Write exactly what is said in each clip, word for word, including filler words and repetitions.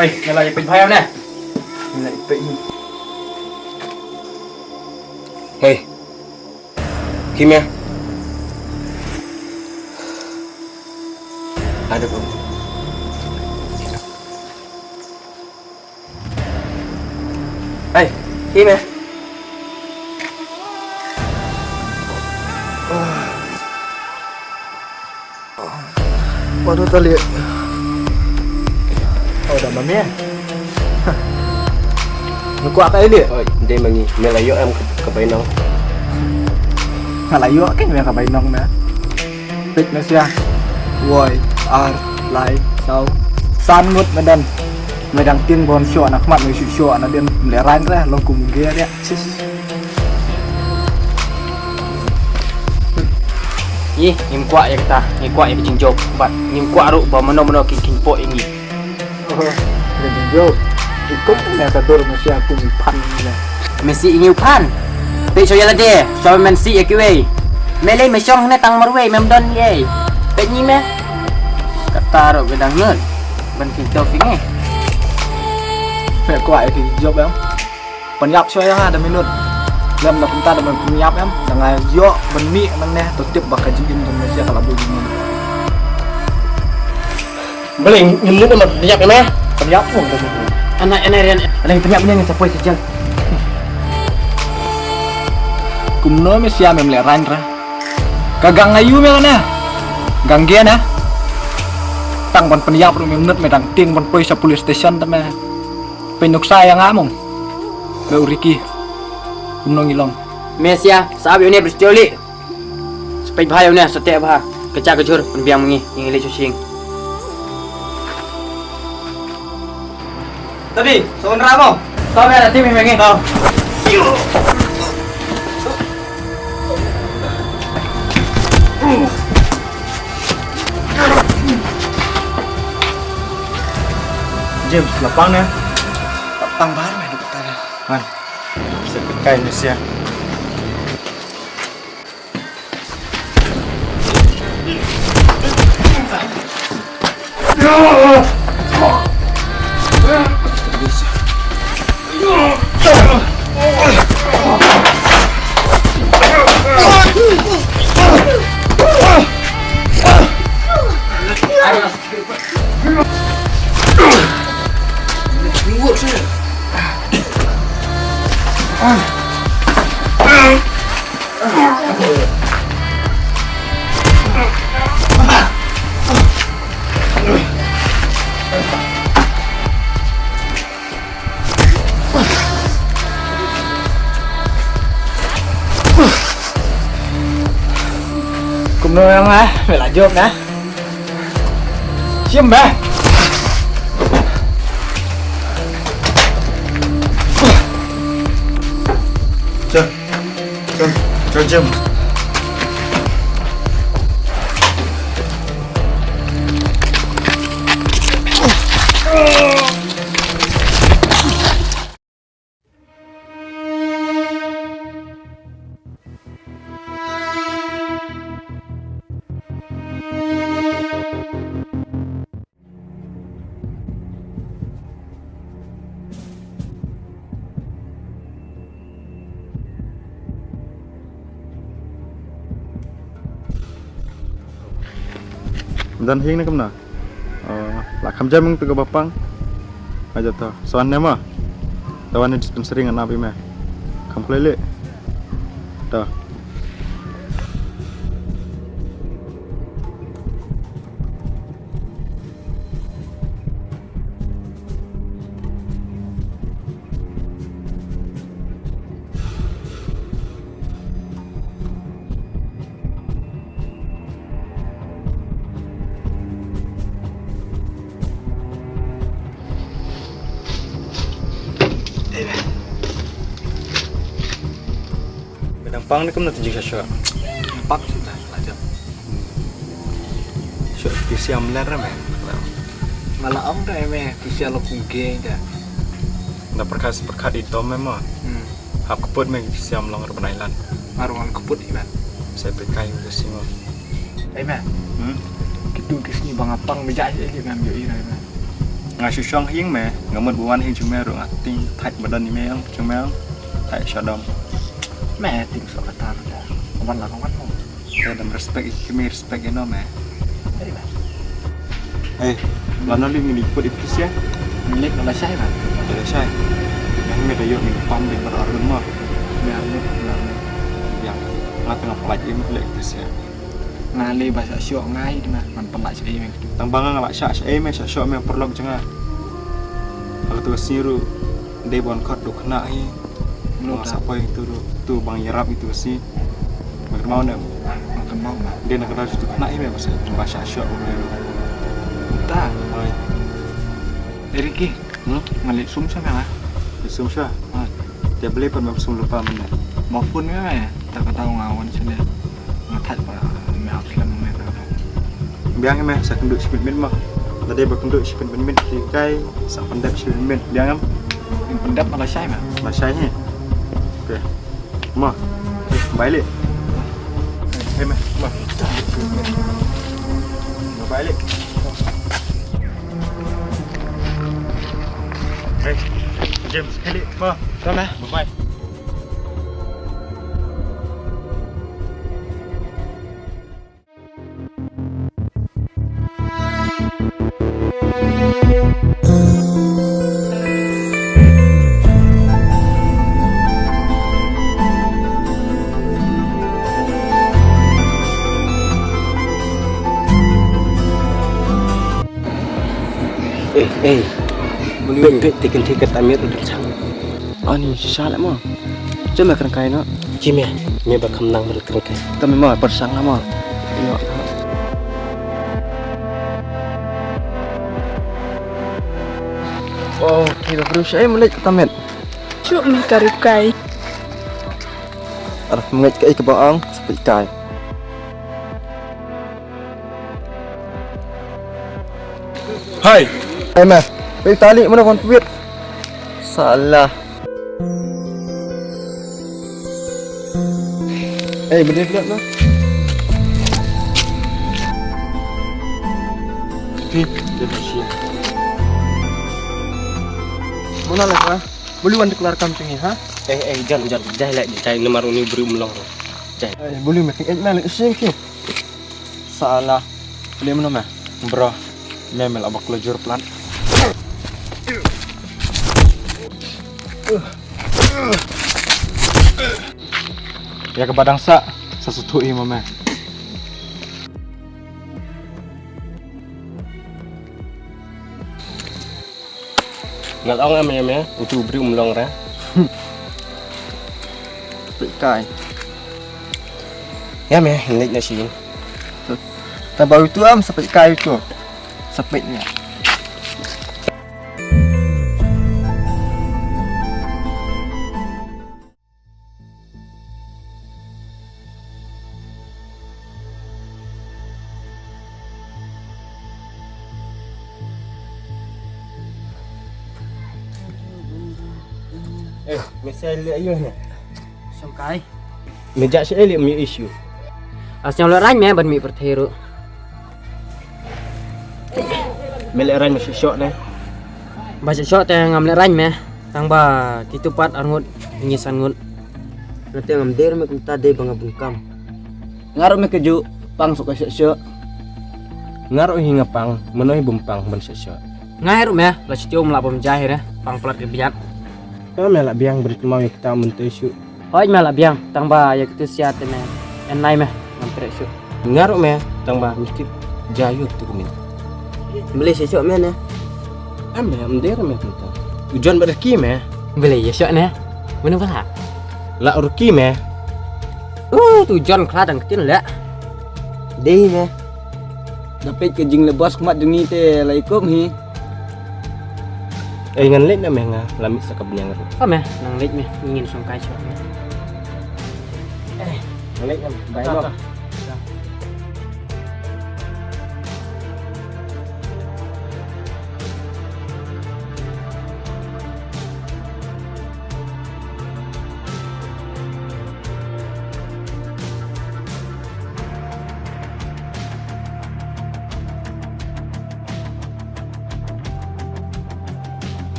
Hei, nga la ïa peit bha ïa u ne. Nga la ïa peit ni. Hei. Kim ïa. Ada pun. Hei, kim ïa. Waduh, tali. Oh, da ma me. Ngi kwah ka ili. Oi, dei ma ngi, me la ïoh em ka, ka bainong. Nga la ïoh kein me ka bainong me. Peit me sia. Woi, ar, lai, saw. San ngut me don. Me dang tieng ban shoh na khmat me shu shoh na dien. Me leh rain re, long kum ge re. Sis. Ngi, ngim kwah ïa kata, ngi kwah ïa ka jingjop, bad ngim kwah ruh ba mano mano kin kin pok ïa ngi. Oh, ka jingjop. Kum ne ka dur me sia kum phan ne. Me sih ïa ngi u phan. Peit shu ïa lade, shu men sih ïa kiwei. Me lei me shong ne tang marwei mem don ïa. Peit ngi me. Kata ruh ka dang nud. Ban kin toh ïa ngi. Me kwah ïa ka jingjop em. Pynïap shuwa ïa nga da minot. Lem da kumta da ban pynïap em. Da nga ïoh ban mih nangne to tip ba ka jingim jong me sia ka la bun jingim. Balei ngin mut ban pynïap ïa me? Pynïap mo da minot. Ana ana rian. Ana pynïap ne ngin sa poi sa jel. Kumno me sia mem leh rain ra. Ka gang ayu me ne. Gang ge ne. Tang ban pynïap ruh me minot me dang tieng ban poi sa police station te me. Pynuksa ïa nga mo. Me u Ricky. Kumno ngi long. Me sia, sa ap ïa une Bristol li. Sa peit bha ïa une, sa teh bha. Ka cha ka jhur, pynbiang ma ngi, ngi leit shu shing. Tadi, sa wanrah mo. Sa me la tip me ngi. Sa. James, la pang ne? La pang bha me duk ta ne. Man. Sa kai ne sia. Kumno ïa nga, me la jop na. Shim ba. Sir. Sir. Sir Jim. Don hing ne kumno? Oh, la kham jam ïa tu ka ba pang. Aja to. Sa wan ne mo. To wan ne dispensary ngan ap ïa me. Kham khlei leh. To. Me dang pang ne kumno te jingshisha? Pang shuh te, la jam. Shuh, phi siam ler me. Nga la ong da me, phi siam lo kum geng da. Da pyrkhat pyrkhat i dom me mo. Hmm. Hap kput me phi siam long ruh ban ai lan. Nga ruh ngan kput i man. Sa pyrkhat i me si mo. Ai me. Hmm? Kitu ki sngi ba nga pang me jai jai ki man yo i na me. Nga shu shong ha ïing me, nga mut ba wan ha ïing jong me ruh nga tieng thait ba don i me ong jong me ong. Thait sha dom. Me tieng soh kata ruh da. Wan la wan mo. Te dam respect i kmie, respect ïa no me. Hei, lano leit ngin ïa put i pis ïa? Ngin leit na lashai ba. Na lashai. Yang me da ïoh ngin pam dei bar arun mo. Me arun na me. Yang nga tengah pelaj im leit pis ïa. Nga lei ba shah shoh ngai dei ma, man pynlait sha ei me. Tang ba nga nga lah shah sha ei me, shah shoh me paralok jong nga. Haba tu ka sngi ruh dei ban khot duk khynnah hi. Mano ba sa poi tu ruh tu bang ïarap itu ka sngi. Ba kynmaw ne. Ba kynmaw ma. Dei na ka daw tu khynnah hi me ba sa ba shah shoh me. Ta. Oi. Dei Ricky. Hmm? Nga leit sum sha me la. Leit sum sha? Ha. Te balei pat mem sum lypa mynne? Ba phone me me. Ta ka daw nga wan sha ne. Nga thait ba me hap slem me ta ka daw. Biang me sa kynduh shipit minit ma. Lada ba kynduh shipit minit ki kai sa pyndep shipit minit. Biang em? Pyndep ma lashai me. Lashai hi. Okay. Ma, bye leh. Hey, ma, ma. Ma, bye leh. Hey, James, hey leh, ma. Bye, ma. Bye bye. Eh, eh. Peit, peit, te kynthei ka Tamit u dang chang. Ani shisha leh mo. Jom me kren kai no. Jim ya. Me ba kham nang bel kren kai. Tame mo persang na mo. Yo. Oh, ki ba bru shai mo leh Tamit. Chuk me ka rukai. Ar me ka ei ka ba ang sepi kai. Hai. Hai ma. Peit tali mana kon tuit. Salah. Eh, benda pula tu. Okey, dia dah siap. Mona lah, ha? Boleh wan keluar kam tu ni, ha? Eh, eh, jan, jan. Jai lah, jai nomor ni beri melong. Jai. Eh, boleh makan. Eh, mana sih, okey. Salah. Leh mano me? Bro, me me la bak lejur plat. Ya ke badang sa, sa suthu i mo me. Ngal ong am ya me, utu bri um long ra. Peit kai. Ya me, nit na shin. Ta ba utu am sa peit kai utu. Sa peit nya. Eh, me sa leh aïu ne? Shongkai. Me jah sha ei leh me issue. As nyong leh rang me ban mih pyrthei ruh. Me leh rang me shoh shoh ne. Ba shoh shoh te ngam leh rang me. Tang ba kitu pat arngut ngi san ngut. Nate ngam der me kumta dei ba nga bun kam. Nga ruh me ka ju pang suk ka shoh shoh. Nga ruh hi nga pang, mano hi bun pang ban shoh shoh. Nga ruh me la shu tiew me la bam jai re pang plat ka biat. Ka me la biang brit mau ya kita mun te shu. Hooid me la biang, tang ba ïa kito sia te me. En lai me, ngam treh shuh. Nga ruh me, tang ba ngi kit ja ïa kito kmie. Balei shisha me ne? Em me, em der me kumta. U John bad Ricky me. Balei ïa shuh ne? Mano ba la? La Ricky me. Uh, tu John khlad dang ktien leh. Dei me. Da peit ka jingleh bos khmat jong ngi te la ïakum hi. Eh, ngan leit na me, nga la mih sa ka bniang ruh. Ka me, nang leit me, ngin sngewkai shuh me. Eh, ngan leit na me. Bye mo.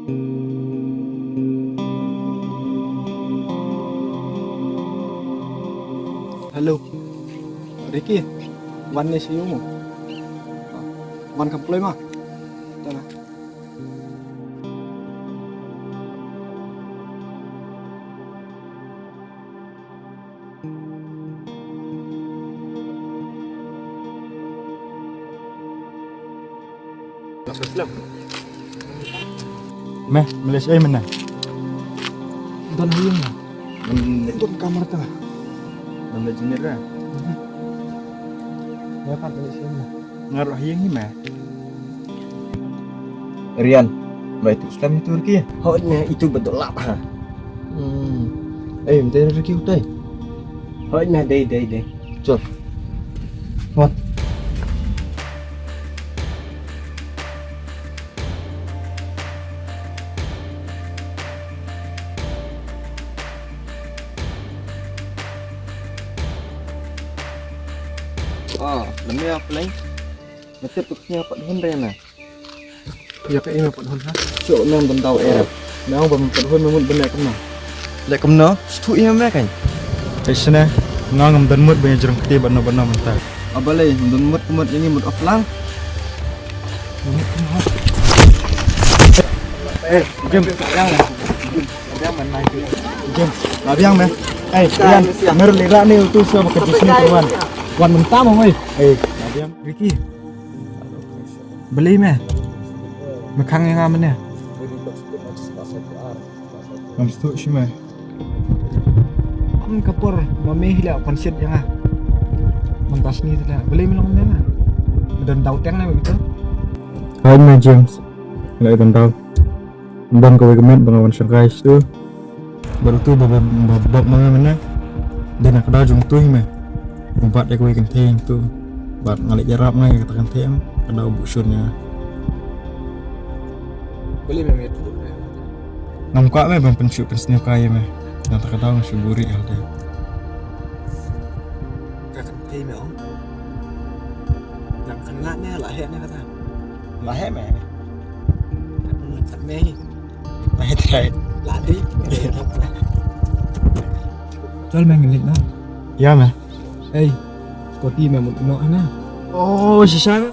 Hello. Ricky, wan ne sha ïew mo. Wan kham kloi ma. Tana. Me, me leh ei mynne? Don ha ïing na. Don kamar ta. Don le jinir ra. Ya pat me leh ei mynne? Nga ruh ha ïing hi me. Rian, me itu slem itu Ricky. Hooid me itu ba dulap ha. Hmm. Eh, mynta Ricky utai. Hooid me dei dei dei. Chal. Wat. Ah, lem ïa pleng. Ngatip tu kñia pat hun re na. Ïa ka ïa pat hun ha. Shu nang ban dau eh. Nang ban pat hun mut ban leh kumno. Leh kumno? Stu ïa me kan. Ai sene, nga ngam don mut ban ïa jrong kti ban no ban no mynta. Aba lei, ngam don mut kumut ïa ngi mut offlang. Eh, James. James, la biang me. Eh, Rian, mer lira ni utu sha ba ka jisni tu wan. Wan mynta mo wei. Eh, la biang. Ricky. Balei me? Me khang ïa nga mynne? Ngam sngewthuh shi me. Am ka por ma me hi la pynshit ïa nga. Mynta sngi te la. Balei me long mynne? Me don daw teng ne me bitu? Hai me James. La don daw. Don kawei ka met ba nga wan shongkai sha tu. Bad utu ba ba ba ba ma nga mynne. Dei na ka daw jong utu hi me. Kumbat ïa kawei kynthei utu. Bad nga leh ïarap nga ïa kata kynthei em. Ka daw buh shun ïa nga. Balei me me tu? Ngam kwah me ban pynshuh pynsniew kai ïa me. Nangta ka daw nga shu buhrieh halde. Ka kynthei me ong. Nang khynnah ne la heh ne kata. La heh me. Kat me kat me hi. La heh trai. La dei. Chal me ngin leit na. Ïa me. Ei. Koti me mut noh na. Oh, shisha.